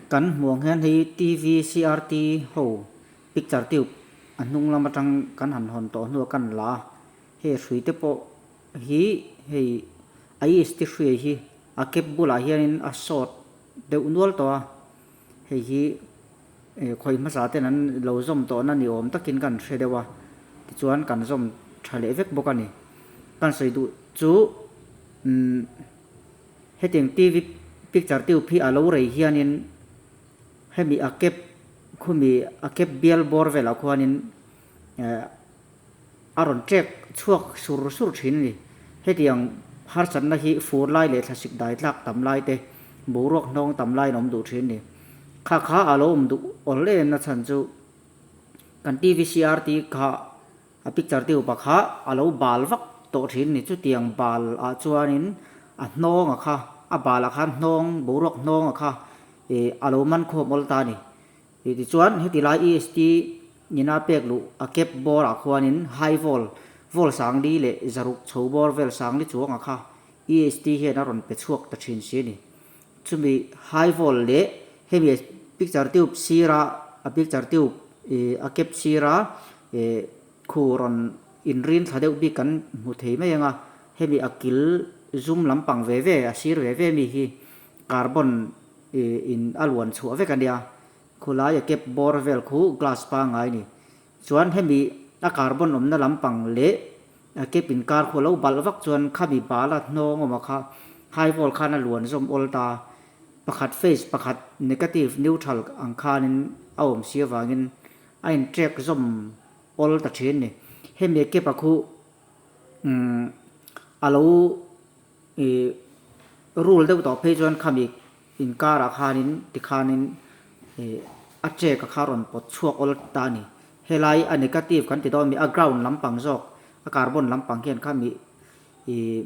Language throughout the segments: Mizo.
Kan hmuh ang hian hei TV CRT ho picture tube a hnung lam atang kan han hawn tawh hnuah kan la a, hei hrui te pawh hi hei a is te hruai hi a cap bulah hianin a sawt deuh nual tawh a, hei hi khawi hmasa ten an lo zawm tawhna ni awm takin kan hre deuh a, tichuan kan zawm tha leh vek bawk a ni. Kan sawi duh chu umm. Hetiang TV picture tube hi a lo rei hianin hemi a cap khumi a cap bial bawr velah khuanin eh a rawn trek chhuak sur sur thin a ni. Hetiang harsatna hi fur lai leh thlasik dai tlak tam lai te boruak hnawng tam laiin a awm duh thin a ni. Kha kha a lo awm duh awl em na chhan chu kan TV CRT kha A picture tube ah kha a lo bal vak tawh thin ni chutiang bal ah chuanin a hnawng a kha a bal ah khan hnawng boruak hnawng a kha ih a lo man khawm awl ta a ni. Ih tichuan heti lai EST nina pek luh a cap bawr ah khuanin high vol vol sangli leh zaruk chho bawr vel sangli chuang a kha EST hian a rawn pe chhuak ta thin si a ni. Chumi high vol leh hemi picture tube sira a picture tube ih a cap sira ih khu rawn inrin thla deuh bik kan hmu thei mai ang a, hemi a kil zum lampang ve ve a sir ve ve mi hi carbon ih in a luan chhuah vek a nia, khulai a cap bawr vel khu glass pangngai a ni. Chuan hemi a carbon awmna lampang leh A cap inkar khu a lo balh vak chuan khami bala hnawng awm a kha high volt khan a luan zawm awl ta. Pakhat phase pakhat negative neutral ang khanin a awm si avangin a in trek zawm awl ta thin a ni. Hemi a cap a khu umm a lo ih rule deuh tawh phei chuan khami inkarah khanin tikhanin ih a trek a kha rawn pawt chhuak awl ta a ni. Helai a negative kan ti dawn mi a ground lampang zawk a carbon lampang hian kha mi ih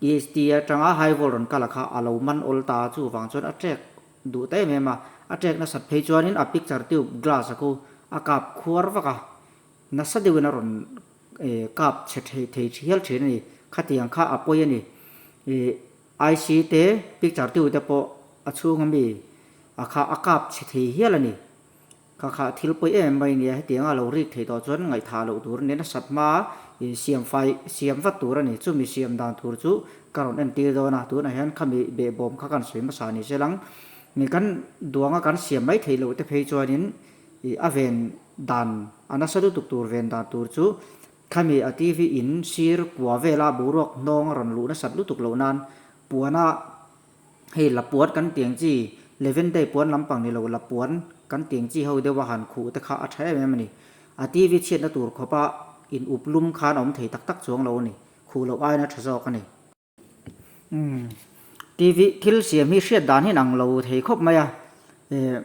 EST atanga high volt rawn kal a kha a lo man awl ta a chuvang chuan a trek duh ta em em a, a trek nasat phei chuanin a picture tube glass a khu a kap khuar vak a, nasa deuhin a rawn ih kap chhe thei thei hial thin a ni, khatiang kha a pawi a ni ih IC te picture tube te pawh a chhung ami a kha a kap chhe thei hial a ni. Kha kha thil pawi em mai nia, hetianga lo rik theih tawh chuan ngaihthah loh tur a ni. Nasat hma in siam fai siam vat tur a ni. Chumi siam dan tur chu ka rawn entir dawn a, tunah hian khami behbawm kha kan sawi hmasa ni se lang. Mi kan duanga kan siam mai theih loh te phei chuanin ih a ven dan a nasa lutuk tur ven dan tur chu khami a TV in sir kua vela boruak hnawng a rawn luh nasat lutuk loh nan puana Hei Lapuan kan tiang chi, Levendei puan lampang ni lo Lapuan kan tiang chi ho deuha han khuh te kha a tha em em a ni. A TV chhiatna tur khawpa in up lum khan a awm thei tak tak chuang lo a ni. Khuh loh aiin a tha zawk a ni. Umm TV thil siam hi hriat dan hian ang lo thei khawp mai a. Eh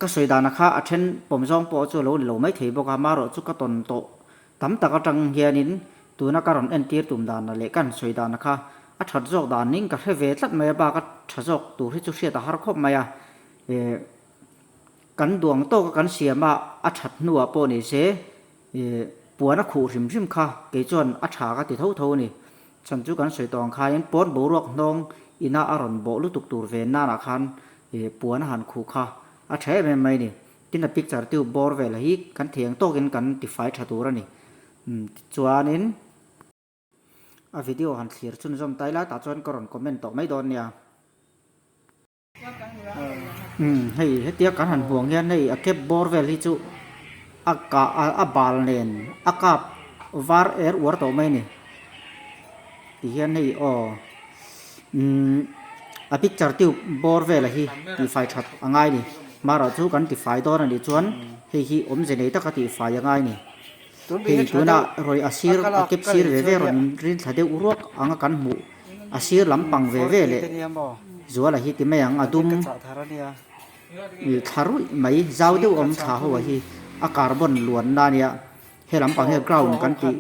ka sawi dana kha a then pawm zawng pawh chu a lo ni lo mai thei bawk a, marawh chu ka tawn tawh Tam tak atang hianin tuna ka rawn entir tum dana leh ka han sawi dana kha a that zawk danin ka hre ve tlat mai a, bak a tha zawk tur hi chu hriat a har khawp mai a. Eh kan duang tawka kan siam a, a that hnuah pawh ni se eh puan a khuh hrim hrim kha kei chuan a tha ka ti tho tho a ni. Chhan chu kan sawi tawh ang khain pawn boruak hnawng ina a rawn bawh lutuk tur ve nanah khan eh puan a han khuh kha a tha em em mai a ni. Tin a picture tube bawr vel hi kan thei ang tawkin kan tifai tha tur a ni. Tichuanin a video han thlir chhunzawm ta ila tah chuan ka rawn comment tawh mai dawn nia. Hei hetia kan han huang hian hei a cap bawr vel hi chu a kah a bal nen a kap var er uar tawh mai a ni. Tihian hei aw umm a picture tube bawr vela hi tihfai that a ngai a ni marawh chu kan tifai dawn a nih chuan hei hi awmze nei taka tihfai a ngai a ni hei tunah rawi a sir a cap sir ve ve rawn in rin thla deuh ruak anga kan hmuh a sir lampang ve ve leh zuala hi ti mai ang a dum ih thla ruih mai zau deuh awm thla ho ah hi a carbon luanna a nia. He lampang hian ground kan tih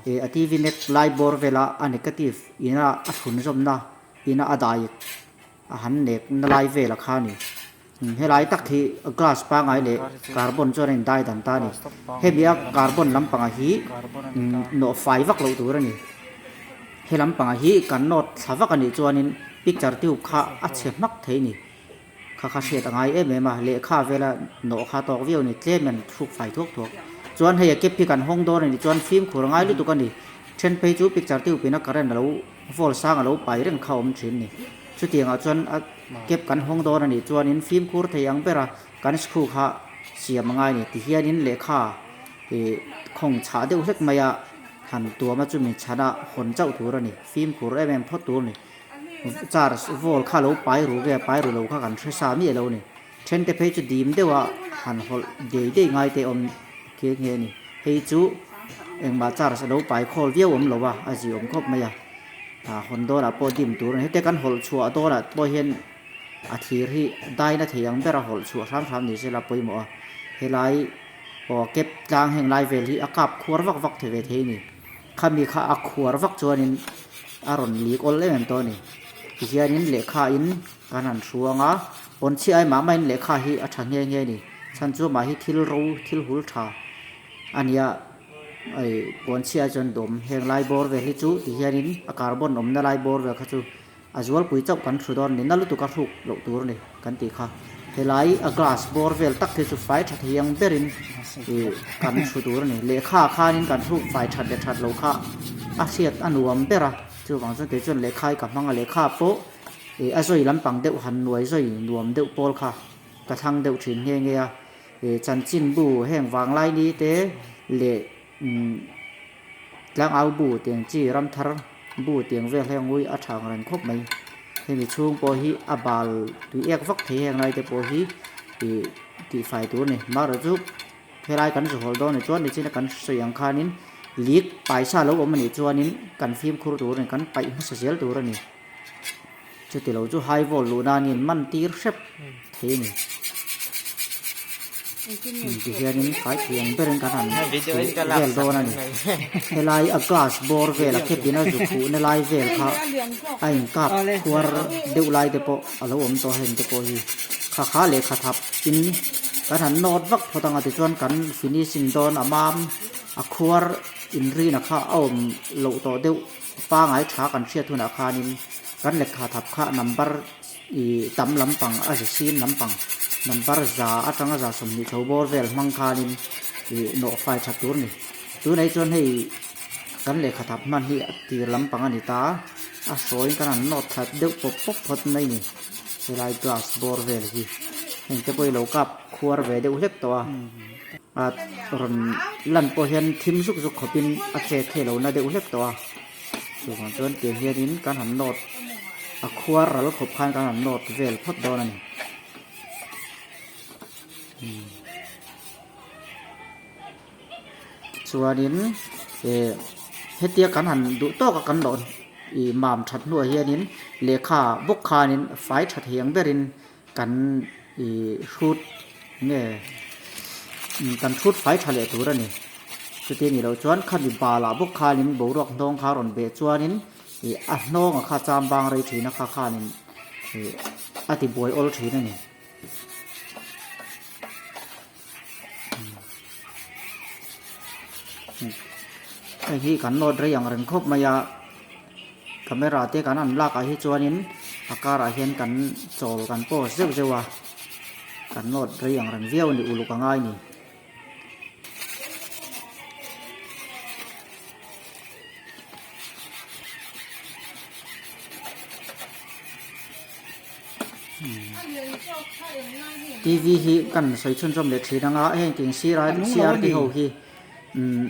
ih a TV net lai bawr vela a negative ina a thlun zawmna ina a dai a han nek na lai vela kha a ni. Helai tak hi glass pangai leh carbon chuan a in dai dan ta a ni. Hemi a carbon lampangah hi nawh fai vak loh tur a ni. He lampangah hi kan nawt thla vak a nih chuanin picture tube kha a chhe hmak thei a ni. Kha kha hriat a ngai em em a, lehkha vela nawh kha tawk viau a ni, tlem hian hruk fai thuak thuak. Chuan hei a cap hi kan hawng dawn a nih chuan fimkhur a ngai lutuk a ni. Then phei chu picture tube ina current a lo volt sang a lo pai reng kha a awm thin a ni. Chutiangah chuan a cap kan hawng dawn a nih chuanin fimkhur thei ang bera kan screw kha siam a ngai a ni. Tihianin lehkha ih khawng chhah deuh hlek mai a han tuam a chumi chhana hawn chauh tur a ni. Fimkhur em em phawt tur a ni. Charge volt kha lo pai ru nge pai ru lo kha kan hre sa miah lo a ni. Then te phei chu dim deuh a han hawlh dei dei ngai te awm nghe nghe a ni. Hei chu engmah charge a lo pai khawl viau awm lo a, a zi awm khawp mai a. Ah hawn dawnah pawh dim tur a ni. Hete kan hawlh chhuah dawnah pawh hian a thir hi daina thei ang ber a hawlh chhuah hram hram ni sela pawimawh a. Helai aw cap tlang heng lai vel hi a kap khuar vak vak thei ve thei a ni. Khami kha a khuar vak chuanin a rawn lik awl em em tawh a ni. Tihianin lehkha in kan han hruang a, pawn chhiah ai mah mahin lehkha hi a tha nghe nghe a ni. Chhan chu amah hi thil ro thil hul tha a nia, ei pawn chhiah chuan dawm heng lai bawr vel hi chu tihianin a carbon awmna lai bawr vel kha chu A zualpui chauh kan hru dawn ni, na lutuk a hruk loh tur a ni kan tih kha. Helai a glass bawr vel tak hi chu fai tha thei ang berin ih kan hru tur a ni. Lehkha khanin kan hruk fai that leh that lo kha a hriat a nuam ber a, chuvang chuan kei chuan lehkha hi ka hmang a, lehkha pawh ih a zawi lampang deuh han nuai zawi nuam deuh pawl kha ka thlang deuh thin nghe nghe a. Ih chanchinbu heng vanglai ni te leh umm. Tlangau bu tiang chi ram thar bu tiang vel hi a ngui a tha ang reng khawp mai. Hemi chhung pawh hi a bal tui ek vak thei heng lai te pawh hi ih tihfai tur a ni. Marawh chu helai kan zuhawl dawn ni chuan nichina kan sawi ang khanin lik paisa lo awm a nih chuanin kan fimkhur tur a ni kan paih hmasa zel tur a ni. Chuti lo chu high volt luh nan in man tir hrep thei a ni. Tihianin fai thei ang berin kan han vel dawn a ni. Helai a glass bawr vel a cabin a zu khuhna lai vel kha a inkap khuar deuh lai te pawh a lo awm tawh a heng te pawh hi. Kha kha lehkha thap in kan han nawt vak phawt ang a tichuan kan finishing dawn a mam a khuar inrina kha a awm loh tawh deuh. Pangai tha kan hriat hunah khanin kan lehkha thap kha number ih tam lampang a za sim lampang number za atanga za 20 chho bawr vel hmang khanin ih nawh fai tha tur a ni. Tunah hi chuan hei kan lehkha thap hman hi a tir lampang a ni ta a, a sawiin kan han nawt that deuh pawp pawp phawt mai a ni. Helai glass bawr vel hi heng te pawh hi lo kap khuar ve deuh hlek tawh a. A rawn lan pawh hian thim zuk zuk khawpin a chet thei lo na deuh hlek tawh a, chuvang chuan tiang hianin kan han nawt a khuar ral khawp khan kan han nawt vel phawt dawn a ni. Chuanin eh hetia kan han duh tawk a kan lawh ih mam that hnuah hianin lehkha bawk khanin fai tha thei ang berin Kan ih hrut nge kan hrut fai tha leh tur a ni. Chuti ni loh chuan khami balah bawk khanin boruak hnawng kha rawn beh chuanin ih a hnawnga kha cham bang rei thin a kha khanin ih a ti buai awl thin a ni. Hei hi kan nawt rei ang reng khawp mai a camera te kan han lak ah hi chuanin a karah hian kan chawl kan pause zeuh zeuh a kan nawt rei ang reng viau a ni uluk a ngai a ni. Tv hi kan sawi chhunzawm leh thin anga heng ting sir a CRT ho hi umm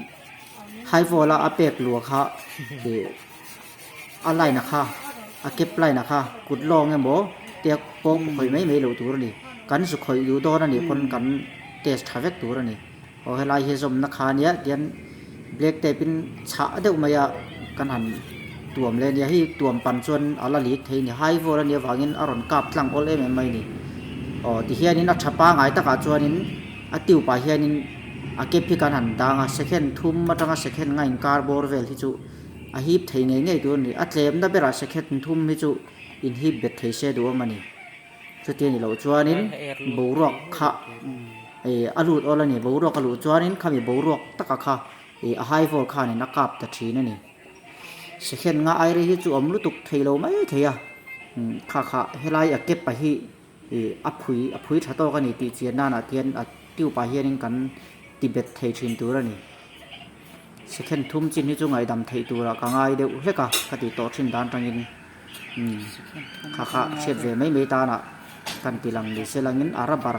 high volt a a pek luah kha ih a line a kha a cap line a kha kut lawng emaw tiak pawng khawih mai mai loh tur a ni kan zu khawih duh dawn a nih pawn kan test tha vek tur a ni. Aw helai hi zawmna kha ania tian black tape in chhah deuh mai a kan han tuam leh ania hei tuam pan chuan a la lik thei a ni high volt ania vangin a rawn kap tlang awl em em mai a ni aw tihianin a tha pangai takah chuanin a tube ah hianin a cap hi kan han dang a second thum atanga second nga inkar bawr vel hi chu a hip thei ngei ngei tur a ni a tlemna berah second thum hi chu inhip bet thei se duh awm a ni. Chuti a nih loh chuanin boruak kha ih a lut awl a ni. Boruak a luh chuanin khami boruak taka kha ih a high volt khanin a kap ta thin a ni. Second nga aire hi chu awm lutuk thei lo mai thei a, kha kha helai a cap a hi. Ih a phui a phui tha tawk a ni tih chian nanah hian a tube ah hianin kan ti bet thei thin tur a ni. Second thum chin hi chu ngaihdam theih turah ka ngai deuh hlek a ka tih tawh thin dan tangin umm kha kha hriat ve mai mai tanah kan ti lang ni se langin a rubber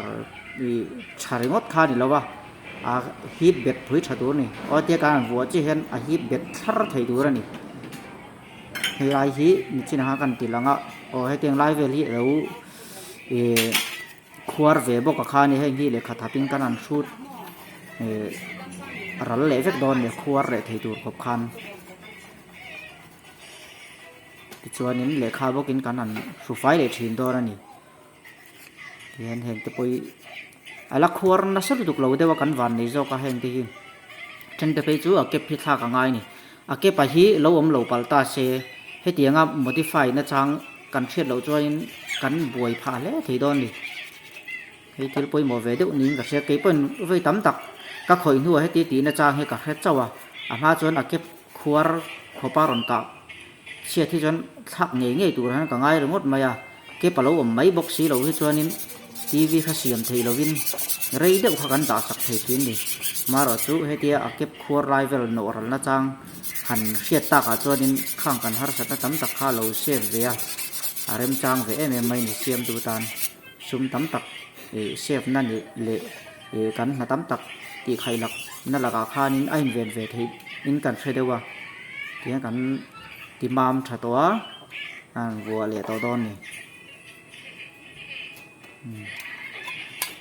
ih tha ringawt kha a ni lo va a hip bet phui tha tur a ni. Aw tia kan han vuah chiah hian a hip bet thlar thei tur a ni. Hei lai hi nichin anga kan ti lang a aw hetiang lai vel hi alo ih khuar ve bawk a kha a ni heng hi lehkha thap in kan han hrut ih ral leh vek dawn leh khuar leh thei tur khawp khan tichuanin lehkha bawkin kan han hru fai leh thin dawn a ni. Tihian heng te pawh hi a la khuar nasa lutuk lo deuh a kan van nei zawk a heng te hi then te phei chu a cap hi thlak a ngai a ni a cap a hi lo awm lo palh ta se hetianga modify na chang kan hriat loh chuanin kan buai phah hle thei dawn a ni hei thil pawimawh ve deuh niin ka hria keipawhin vawi tam tak ka khawih hnuah heti tih na chang hi ka hre chauh a a hma chuan a cap khuar khawpa rawn kah chhiat hi chuan thlak ngei ngei tur hian ka ngai ringawt mai a. Cap a lo awm mai bawk si lo hi chuanin TV kha siam theih lovin rei deuh kha kan dah sak thei thin ni. Marawh chu hetia a cap khuar lai vel nawh ral nachang han hriat takah chuanin khang kan harsatna tam tak kha a lo save ve a, a remchang ve em em mai ni siamtu tan sum tam tak ih save na nih leh ih kan hna tam tak tih khaih lak na lakah khanin a inven ve theih in kan hre deuh a tihian kan ti mam tha tawh a. A rawn vuah leh tawh dawn ni.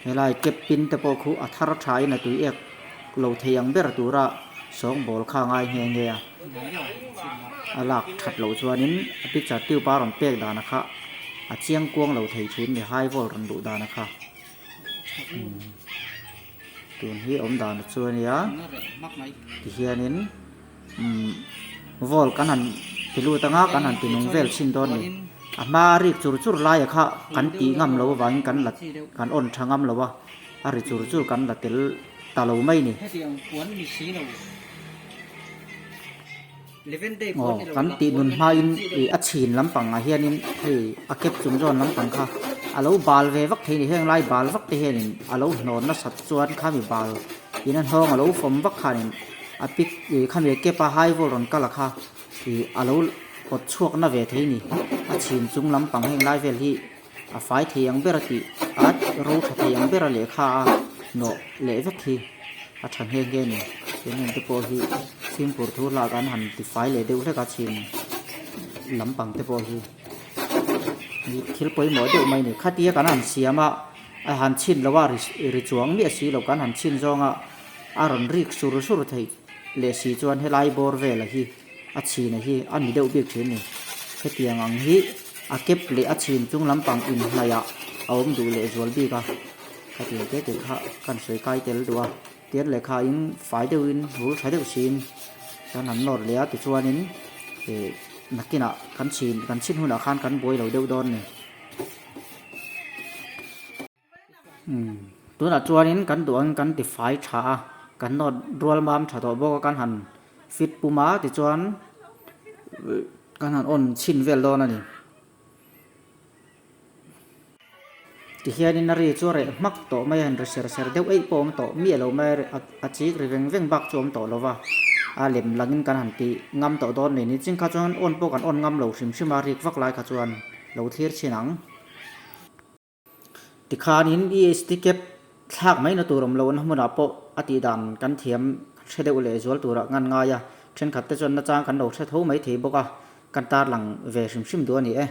Helai cap pin te pawh khu a thar tha in a tui ek lo thei ang ber tura sawngbawl kha a ngai nghe nghe a. A lak that loh chuanin a picture tube a rawn pek dan a kha a chiang kuang lo thei thin ni high volt rawn luh dan a kha. Tun hi awm dan chu a nia tihianin. Umm vawl kan han ti lut anga kan han ti nung vel chhin dawn a ni. A hma rik chur chur laia kha kan tih ngam lo avangin kan la kan on tha ngam lo a, a ri chur chur kan la tel ta lo mai a ni. Aw kan tih nun hmain ih a chhin lampangah hianin hei a cap chung zawn lampang kha a lo bal ve vak thei a ni. Heng lai bal vak te hianin a lo hnawn nasat chuan khami bal in a hnawng a lo fawm vak khanin a pic ih khami a cap a high volt rawn kal a kha ih a lo pawt chhuak na ve thei a ni. A chhin chung lampang heng lai vel hi a fai thei ang ber a tih a ro tha thei ang ber a lehkha a nawh leh vek hi a tha nghe nghe a ni. Tin heng te pawh hi fimkhur thu hlak an han ti fai leh deuh hlek a chhin lampang te pawh hi thil pawimawh deuh mai a ni. Khatia kan han siam a a han chhin lo a ri chuang miah si lo kan han chhin zawng a a rawn rik sur sur theih leh si chuan helai bawr vela hi a chhina hi a ni deuh bik thin a ni. Hetiang ang hi a cap leh a chhin chung lampang inhnaihah a awm duh leh zual bik a, khatiang te te kha kan sawi kai tel duh a, tian lehkha in fai deuhin rul tha deuh siin kan han nawr leh a tichuanin ih nakinah kan chhin kan chhin hunah khan kan buai lo deuh dawn a ni. Umm tunah chuanin kan duh angin kan ti fai tha a kan nawt rual mam tha tawh bawk a kan han fit pum a tichuan kan han on chhin vel dawn a ni tihianin a ri chu a reh hmak tawh mai a han ri ser ser deuh eih pawh a awm tawh miah lo mai a a chik ri veng veng bak chu a awm tawh lo va a lem langin kan han tih ngam tawh dawn a ni nichin kha chuan on pawh kan on ngam lo hrim hrim a rik vak lai kha chuan lo thlir chhin ang. Tikhanin EHT cap thlak mai na tur awm lo na hmunah pawh a tih dan kan thiam hre deuh leh zual turah ngan ngai a, thenkhat te chuan nachang kan lo hre tho mai thei bawk a, kan tarlang ve hrim hrim duh a ni e.